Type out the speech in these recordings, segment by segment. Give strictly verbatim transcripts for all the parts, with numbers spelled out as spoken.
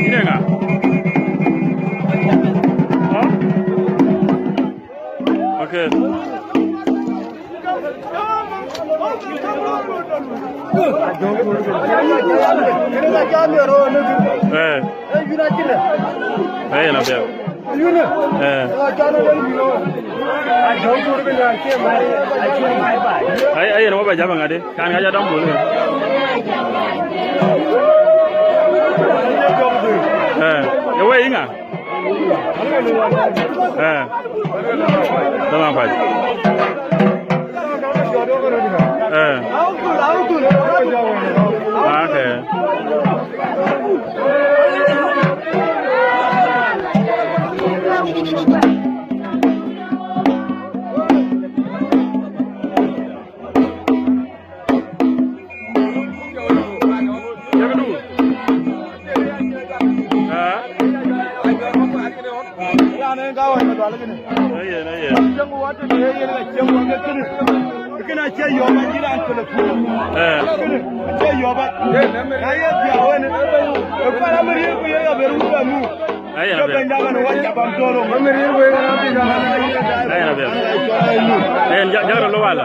Yïn ë ŋa? Hä? Okay. Eh. Eh, yen apiɛth. Eh. Ai, ai, yen wɔ bɛ jam ŋadï. Kan ka jɔ dɔm bul. Eh, ye wei ŋa? Eh. Dama kuac. Eh. Ah, okay. Yek du. Ah. Ayen, ayen. Kënë acie yɔ̈ɔ̈p, acï raan telephone. Eh. Kënë acie yɔ̈ɔ̈p. Na ye dhiau wën, ë kuan amërir ku ye ya ber wut ba nu. Ayen abel. Ayen abel. Ayen, ja-, jakë röt lɔ wala.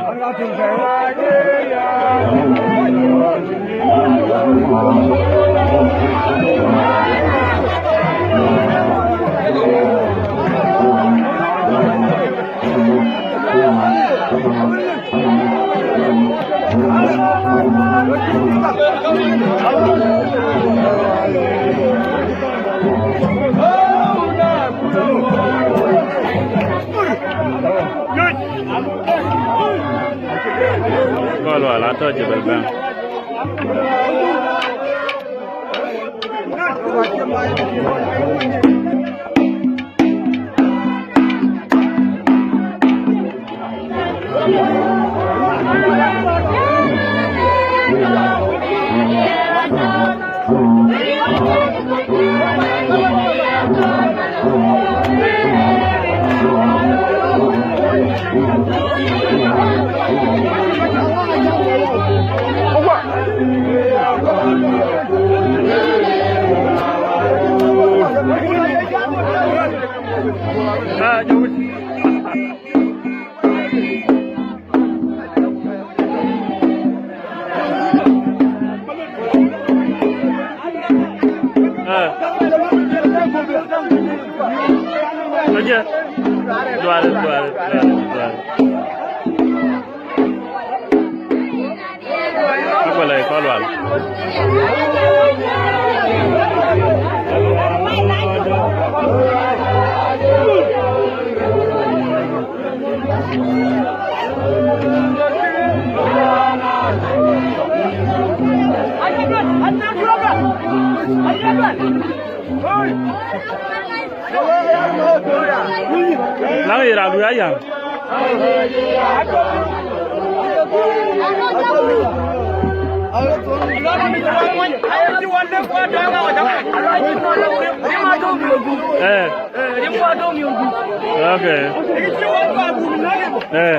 Kɔc lual atɔ̈ cï bɛ̈n bɛ̈n. Eh. Aje. Duar, duar, duar, duar. Akwala kɔc lual. Laŋ ye raan lui aya. Eh. Okay. Eh.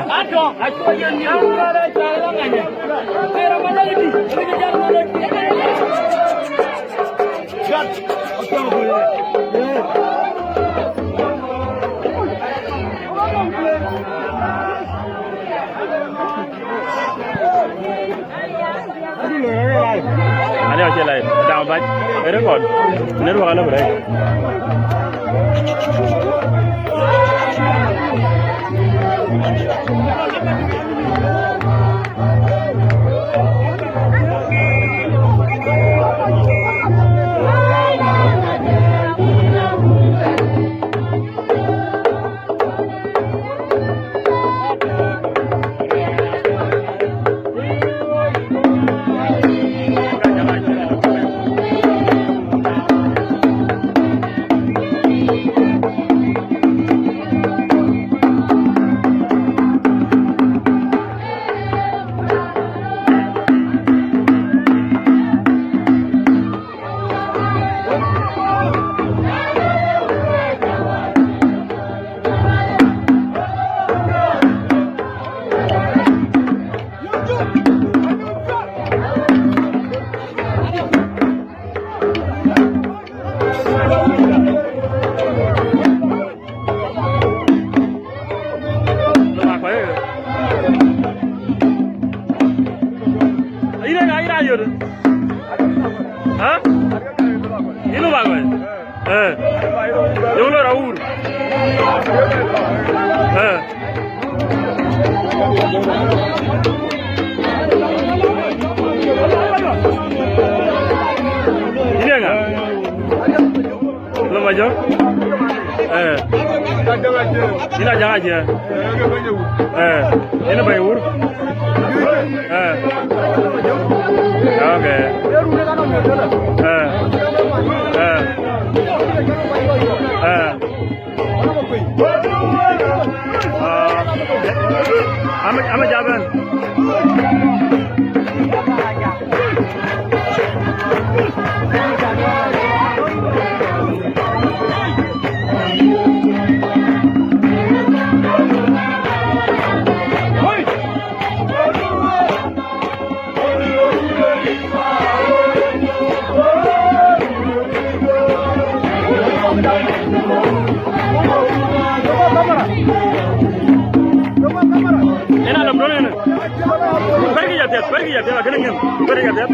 Ani acie live, dam bac, ë record, network alɔ bï rɛc. Ha? Yïn lɔ bak wɛ̈c? Eh. Yöŋ lɔ rɔt wur. Eh. Yïn ye ŋa? Lɔ ba jɔ. Eh. Yïn a jaŋ ajiɛ. Eh. Yïn a bɛ̈ny wur. Eh. Okay. Eh. Eh. Eh. Ah, ama, ama jaben. Ëna lɔm duɔ̈n ënë. Kuɛ̈rkï ya piɛth, kuɛ̈rkï ya piɛth, akënë ŋiɛ̈n. Kuɛ̈rkï ya piɛth.